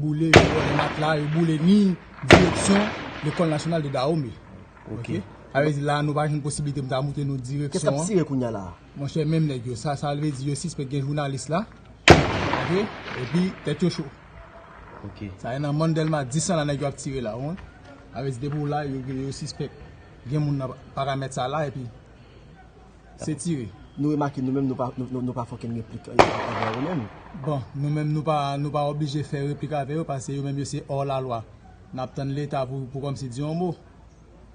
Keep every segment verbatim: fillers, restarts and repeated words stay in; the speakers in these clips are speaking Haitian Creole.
Boule, yo vòlè matla, yo boule ni direksyon Lekòl Nasyonal de Dahomey. Ok. Ok? Sa vle di la, nou pa jwenn posiblite pou m ta montre nou direksyon an. Kiyès k ap tire kounye a la? Monchè, menm nèg yo. Sa, sa vle di yo sispèk gen jounalis la. Ok? Epi, tèt yo cho. Ok. Sa e nan Mann Dèlma dis an la nèg yo ap tire la, ou konprann? Sa vle di depi w la, yo, yo sispèk gen moun nan paramèt sa la, epi se tire. Nou remake nou menm, nou pa, nou, nou, nou pa fè okenn replik, euh, avè yo menm. Bon, nou menm, nou pa, nou pa oblije fè replik avè yo, paske yo menm, yo se hors la loi. N ap tann Leta pou, pou kòmsi di yon mo.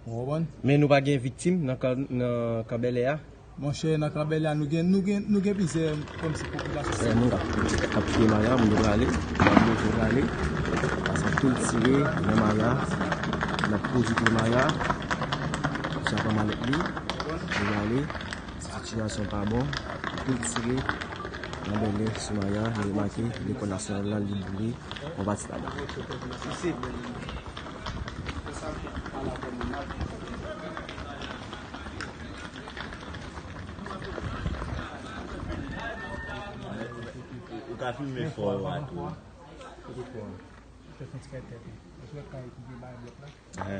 Ou konprann? Men nou pa gen viktim nan kan, nan kan Bèlè a? Monchè, nan kan Bèlè a, nou gen, nou gen, nou gen plizyè kòmsi popilasyon sivil. Moun k ap, k ap fouye Maya, moun yo prale, moun yo prale. Paske tout tire nan Maya, n ap pwodui pou Maya. Sa pa malèt li, yo prale. Sitiyasyon pa bon. Tout tire nan Bèlè sou Maya, nou remake lekòl nasyonal la, li boule. Yon pati ladan. Ou ka filme fò a tou. Ehe.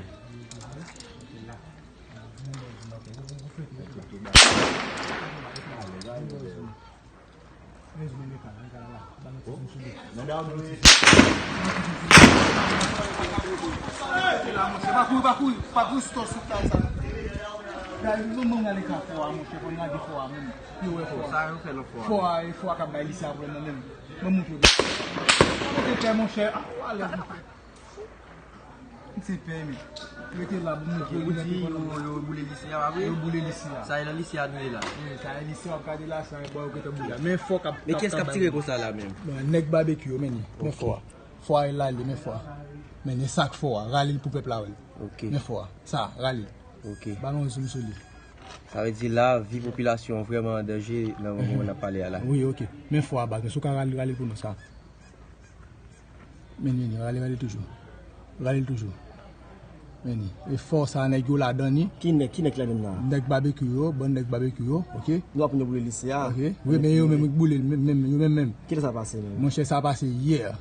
Pa kouri, pa kouri, pa kouri sou tò sou kay sa. Gade, nou menm gade ka fò a, monchè, fò n gade fò a menm. Yo wè fò a. Sa yo fè lòt fò a. Fò a, e fò a k ap bay lise a pwoblèm nan menm. Mwen montre w. Kote pè, monchè, a, alèz, monchè. Se pèmi. Rete la pou mwen voye. Ou di yo, yo boule lise a, pa vre? Yo boule lise a. Sa e nan lise a nou ye la. Wi, sa e lise a, w ap gade la, sa e bò yo gentan boule a. Men fò k ap, men kiyès k ap tire konsa la menm? Bon, nèg babekyou yo, men ni. Men fò a. Fò a e lale, men fò a. Men ni sa k fò a. Rale l pou pèp la wè l. Ok. Men fò a. Sa, rale l. Ok. Ba nou yon zoom sou li. Sa vle di la, vi popilasyon an vrèman an danje nan moman n ap pale a la. Wi, ok. Men fò a baz, men si w ka rale, rale l pou nou sa. Men ni, ni, rale, rale toujou. Rale l toujou. Men ni. E fò sa nèg yo ladan ni. Ki nèg, ki nèg ki ladan la? Nèg babekyou yo, bann nèg babekyou yo, ok? Nou ap nou boule lise a. Ok. Wi, men yo menm ki boule, menm, menm, yo menm, menm. Kilè sa pase menm? Monchè, sa pase yè.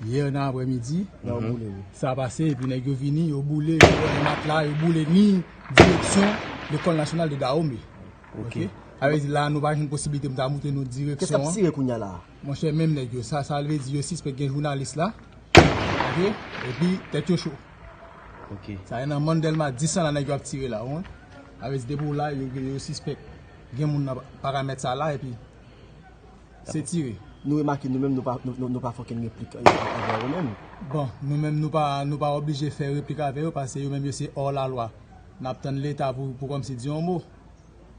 Yè nan aprèmidi. Nan yo boule, wi. Sa pase, epi nèg yo vini, yo boule, yo vòlè matla, yo boule ni direksyon Lekòl Nasyonal de Dahomey. Ok. Ok? Sa vle di la, nou pa jwenn posiblite pou m ta montre nou direksyon an. Kiyès k ap tire kounye a la? Monchè, menm nèg yo. Sa, sa vle di yo sispèk gen jounalis la. Ok? Epi, tèt yo cho. Ok. Sa e nan Mann Dèlma dis an la nèg yo ap tire la, ou konprann? Sa vle di depi w la, yo, yo sispèk gen moun nan paramèt sa la, epi se tire. Nou remake nou menm, nou pa, nou, nou, nou pa fè okenn replik, euh, avè yo menm. Bon, nou menm, nou pa, nou pa oblije fè replik avè yo, paske yo menm, yo se hors la loi. N ap tann Leta pou, pou kòmsi di yon mo.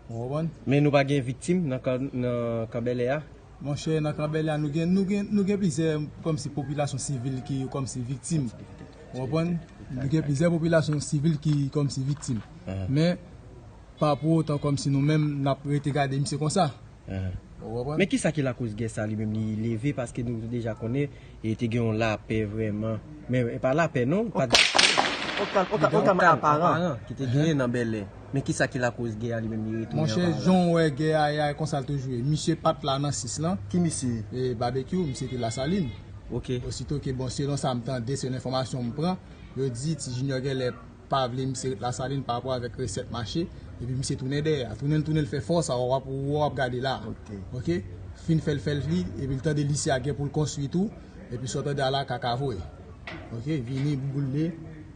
Ou konprann? Men nou pa gen viktim nan kan, nan kan Bèlè a? Monchè, nan kan Bèlè a, nou gen, nou gen, nou gen plizyè kòmsi popilasyon sivil ki kòmsi viktim. Ou konprann? Nou gen plizyè popilasyon sivil ki kòmsi viktim. Ahan. Men, pa pou otan kòmsi nou menm, n ap rete gade misye konsa. Ahan. Ou konprann? Men kisa ki lakoz gè sa li menm li leve? Paske nou deja konnen e te gen yon lapè vrèman. Men e pa lapè non, pa... Yon kalm, yon kalm, yon kalm aparan ki te genyen nan Bèlè. Men kisa ki lakoz gè a li menm li retounen anba la? Monchè, jan w wè gè a ye a, e konsa l toujou ye. Misye pa t la nan sis lan. Ki misye? E, Babekyou, misye te Lasalin. Ok. Osito ke, bon, selon sa m tande, selon enfòmasyon m pran, yo di Ti Junior genlè pa vle misye ret Lasalin pa rapò avèk resèt mache, epi misye tounen dèyè a. Tounen l, tounen l fè fò sa, w ap, w ap gade la. Ok. Ok? Fin fè l, fè l li, epi l tande lise a gen pou l konstwi tou, epi sa w tande a la, kaka voye. Ok? Vini, boule,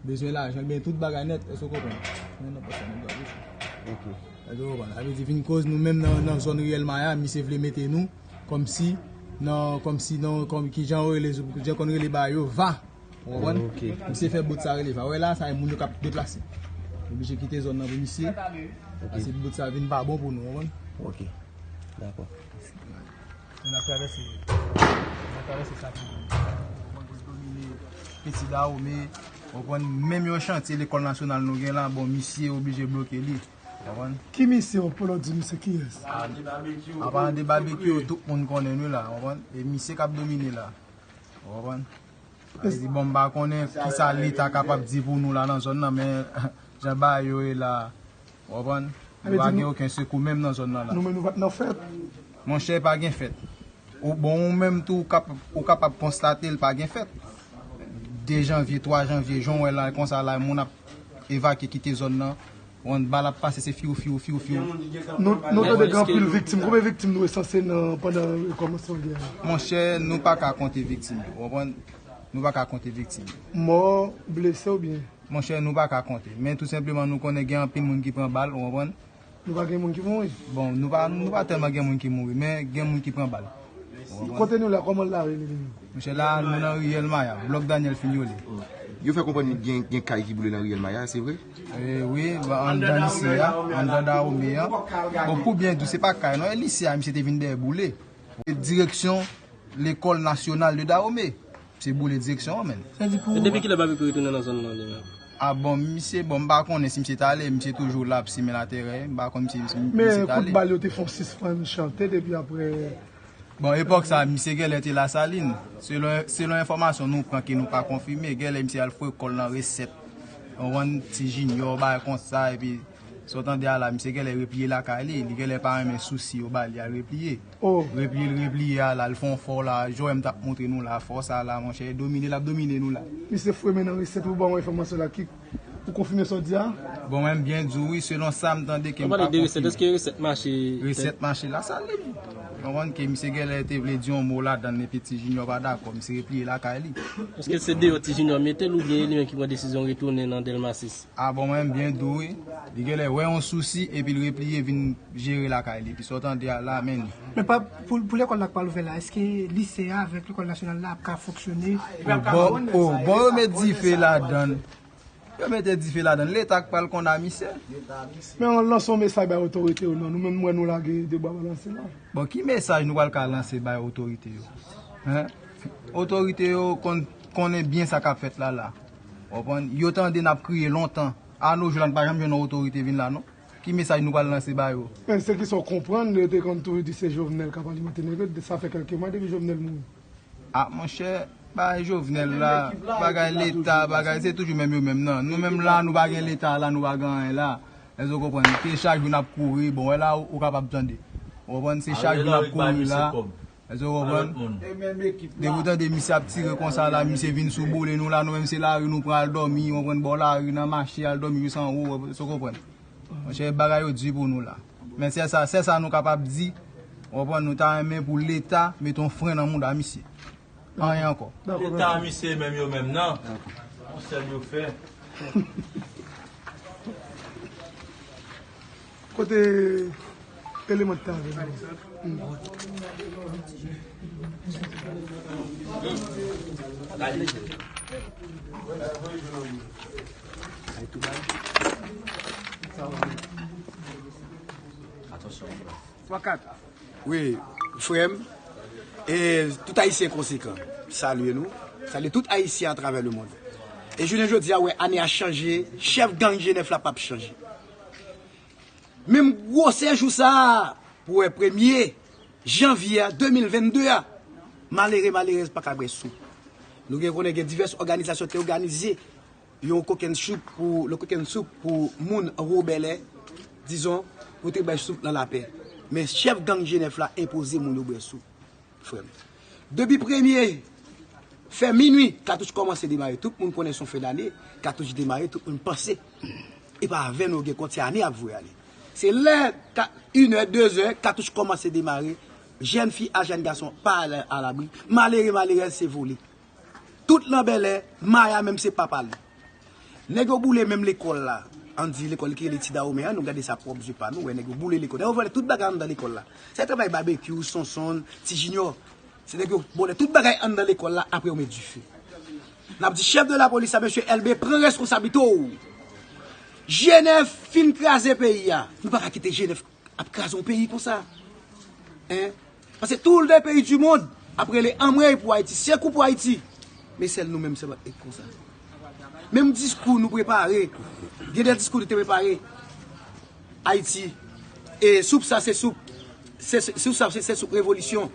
bezwen lajan, l benyen tout bagay nèt, èske w konprann? Men nan pòs sa, men dwa wi. Ok. Èske w konprann? Sa vle di, vin koz nou menm nan, nan zòn riyèl Maya, misye vle mete nou, kòmsi, nan, kòmsi, nan, kòm, kijan yo rele, kijan yo konn rele bagay yo, va. Ou konprann? Ok. Misye fè bout sa rele va. Ou wè la, sa e moun yo k ap deplase. Oblije kite zòn nan pou misye. Ok. Paske bout sa vin pa bon pou nou, ou konprann? Ok. Dakò. N ap travèse, n ap travèse sa pou domine Peti Dahomey, ou konprann? Menm yon chantye lekòl nasyonal nou gen la, bon, misye oblije bloke li. Ou konprann? Ki misye, w pou lòt di misye kiyès? Apalan de Babekyou, tout moun konnen nou la, ou konprann? E misye k ap domine la. Ou konprann? Sa vle di, bon, m pa konnen kisa Leta kapab di pou nou la nan zòn nan, men jan bagay yo ye la, ou konprann? Nou pa gen okenn sekou menm nan zòn nan la. Nou menm nou pa t nan fèt. Monchè, pa gen fèt. Ou, bon, ou menm tou, ou kap-, ou kapab konstate l pa gen fèt. De janvye, twa janvye, jan w wè la, konsa la, moun ap evakye kite zòn nan. Wè, bal ap pase, se fiw, fiw, fiw, fiw. Nou, nou tande gen anpil viktim. Konbyen viktim nou resanse nan, pandan kòmansman gè a? Monchè, nou pa ka konte viktim yo, w konprann? Nou pa ka konte viktim yo. Mò, blese oubyen? Monchè, nou pa ka konte. Men tou senpleman, nou konnen gen anpil moun ki pran bal, w konprann? Nou pa gen moun ki mouri? Bon, nou pa, nou pa tèlman gen moun ki mouri, men gen moun ki pran bal. Kote nou la, kòman la rele li menm? Monchè, la, nou nan riyèl Maya, blòk Daniel Fignolé. Yo fè konprann gen, gen kay ki boule nan riyèl Maya, se vre? E, wi, ba, anndan lise a, anndan Dahomey a. Bon, pou byen di w, se pa kay, non, e lise a, misye te vin dèyè boule. E direksyon lekòl nasyonal de Dahomey. Misye boule direksyon an, menn. Sa di pou... E depi kilè Babecue retounen nan zòn nan, li menm? A bon, misye, bon, m pa konnen si misye t ale, misye toujou la ap simen laterè, m pa konn si, si misye t ale. Men kout bal yo te fè yon sispann chante depi apre. Bon, epòk sa, misye gèlè te Lasalin. Selon, selon enfòmasyon nou pran ke nou pa konfime, gèlè misye al foure kò l nan Resèt. Ou konprann, Ti Jinyò, bagay konsa, epi sa w tande a la, misye gèlè repliye lakay li, li gèlè pa renmen sousi yo ba li, al repliye. Oh. Repliye, l repliye a la, l fè yon fò la, jan m t ap montre nou la, fò sa la, monchè, domine, l ap domine nou la. Misye foure men nan Resèt, ou ban mwen enfòmasyon la, ki, ou konfime sa w di a? Bon, mwen, m byen di w, wi, selon sa m tande ke m pa konfime. Ou pale de Resèt, èske Resèt mache? Resèt mache Lasalin. Ou konprann ke misye gèlè te vle di yon mo ladann, epi Ti Jinyò pa dakò, misye repliye lakay li. Èske se deyò Ti Jinyò mete l oubyen e li menm ki pran desizyon retounen nan Dèlma sis? A bon, mwen, m byen di w, wi. Li gèlè wè yon sousi, epi l repliye vin jere lakay li. Epi sa w tande a la, men. Men pa, pou, pou lekòl la k pral ouvè la, èske lise a avèk lekòl nasyonal la ap ka fonksyone? O, bò, o, bò yo met dife ladann. Yo mete dife ladann. Leta k pral konn a misye. Men ann lanse yon mesaj bay otorite yo, non. Nou menm, m wè nou lage de bwa balanse la. Bon, ki mesaj nou pral ka lanse bay otorite yo? Hen? Otorite yo konn, konnen byen sa k ap fèt la, la. Ou konprann? Yo tande n ap kriye lontan. A no jou la, n pa janm jwenn yon otorite vin la, non. Ki mesaj nou pral lanse ba yo? Men se ki sa w konprann, yo te konn toujou di se Jovenel k ap alimante nèg yo, sa fè kèlke mwa depi Jovenel mouri. A, monchè, bagay Jovenel la, bagay Leta, bagay, se toujou menm yo menm nan. Nou menm la, nou pa gen Leta la, nou pa gen anyen la. Èske w konprann? Se chak jou n ap kouri, bon, wè la, ou, ou kapab tande. Ou konprann? Se chak jou n ap kouri la. Èske w konprann? Depi w tande misye ap tire konsa la, misye vin sou boule nou la, nou menm se lari nou pran al dòmi, w konprann, bò lari, nan mache, al dòmi jis anwo, èske w konprann? Monchè, bagay yo di pou nou la. Men sèl sa, sèl sa nou kapab di, w konprann, nou ta renmen pou Leta mete yon fren nan mouda misye. Anyen ankò. Leta a misye menm yo menm nan. Yon sèl yo fè. Kote eleman ki ta avè nou? Atansyon. Twa, kat. Wi, frè m, e tout Ayisyen konsekan, salye nou, salye tout Ayisyen atravè lemonn. E jounen jodi a, wè, ane a chanje, chèf gang G nèf la p ap chanje. Menm gwosè jou sa a, pou wè premye janvye a, de mil vennde a, malere, malerèz pa ka bwè soup. Nou gen konnen gen divès òganizasyon te òganize yon kokenn soup pou, le kokenn soup pou moun Wobèlè, dizon, pou te bay soup nan lapè. Men chèf gang G nèf la enpoze moun yo bwè soup, frè m. Depi premye, fè minwi, katouch kòmanse demare. Tout moun konnen se yon fen dane, katouch demare, tout moun panse. E pa avè nou gen kont, se ane ap voye ale. Se lè ka, inè, dezè, katouch kòmanse demare, jèn fi a jèn gason pa al alabri, malere, malerèz se vole. Tout nan bèlè, Maya menm se papa li. Nèg yo boule menm lekòl la. Ann di lekòl ki rele Ti Dahomey an, nou gade sa pwòp zye pa nou, wè nèg yo boule lekòl. Nèg yo vòlè tout bagay anndan lekòl la. Se travay Babekyou, Sonsonn, Ti Jinyò. Se nèg yo vòlè tout bagay anndan lekòl la, apre yo met dife. N ap di chèf de lapolis la, mesye Elbe, pran reskonsablite w. G nèf fin kraze peyi a. Nou pa ka kite G nèf ap kraze yon peyi konsa. Hein? Paske tout le peyi di mond ap rele anmwey pou Ayiti, sekou pou Ayiti. Men sèl nou menm sèlman k konsa. Menm diskou nou prepare. Gen de diskou nou te prepare. Ayiti. E soup sa se soup. Se, se, soup sa se, se soup revolisyon.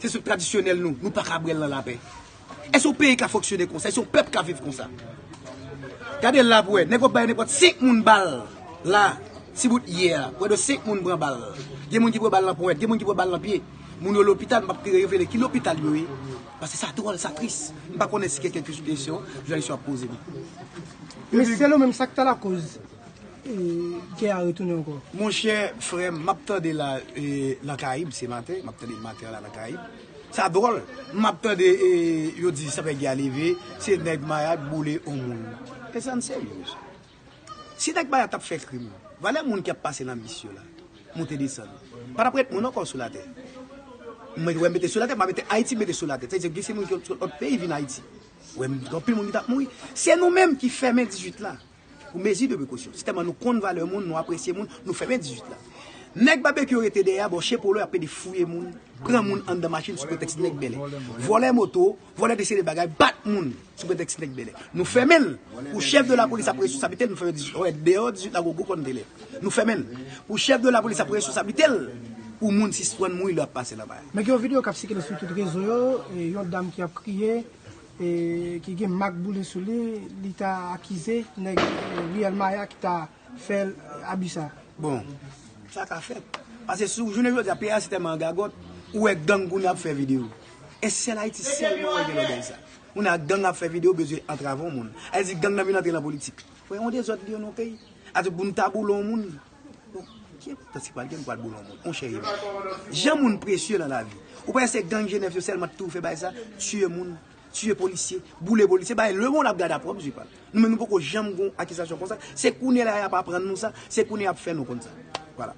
Se soup tradisyonèl nou. Nou pa ka bwè l nan lapè. Èske yon peyi ka fonksyone konsa? Èske yon pèp ka viv konsa? Gade la pou wè, nèg yo bay nenpòt senk moun bal la, ti bout yè a, prè de senk moun pran bal. Gen moun ki pran bal nan ponyèt, gen moun ki pran bal nan pye. Moun yo lopital, m p ap revele ki lopital yo ye. Paske sa dwòl, sa tris. M pa konnen si gen kèk kesyon jounalis yo ap poze m. Men selon menm sa k ta lakoz gè a retounen ankò. Monchè, frè m, m ap tande la e, nan Karayib se maten, m ap tande l maten an la nan Karayib. Sa dwòl, m ap tande e, yo di sapè gè a leve, se nèg Maya k boule on moun. E sa n serye, mesye. Si nèg Maya t ap fè krim, valè moun ki ap pase nan bis yo la, moute desann, pa t ap ret moun ankò sou latè. Mwen wè mete sou latè, m a mete Ayiti mete sou latè. Sa vle di gen se moun ki sot lòt peyi vin Ayiti. Wè m gen anpil moun ki t ap mouri. Se nou menm ki fèmen dizuit la. Pou mezi de prekosyon. Sitèlman nou konn valè moun, nou apresye moun, nou fèmen dizuit la. Nèg babekyou rete dèyè a bò Chepolo y ap pede fouye moun, pran moun anndan machin sou pretèks nèg bèlè. Vòlè moto, vòlè de seri de bagay, bat moun sou pretèks nèg bèlè. Nou fèmen l. Pou chèf de lapolis ap pran responsablite l, nou fèmen dizuit. Wè, deyò dizuit la gwo gwo kòn te lè. Nou fèmen l. Pou chèf de lapolis ap pran responsablite l, pou moun sispann mouri lè y ap pase la Maya. Men gen yon videyo k ap sikile sou tout rezo yo, e, yon dam ki ap kriye, e, ki gen mak boule sou li, li ta akize nèg e, Riyèl Maya ki ta fè l abi sa. Bon, sa ka fèt. Paske sou jounen jodi a, peyi a se tèlman an gagòt, ou wè gang kounye a ap fè videyo. E sèl Ayiti sèlman wè gen lòbèy sa. Kounye a gang ap fè videyo bezwen antrave yon moun. Sa vle di gang nan vin antre nan politik. Frè, yon dezòd li ye nan yon peyi. Ase pou n ta boule yon moun. Bon, ki enpòtans ki pral gen m pral boule yon moun? Monchè, jan moun presye nan lavi. Ou panse se gang Jenèf yo sèlman t toujou fè bagay sa? Tiye moun, tiye polisye, boule polisye, bagay lemonn ap gade a pwòp zye pa l. Nou menm nou poko janm gon akizasyon konsa. Se kounye la y ap aprann nou sa, se kounye y ap fè nou konn sa. Vwala.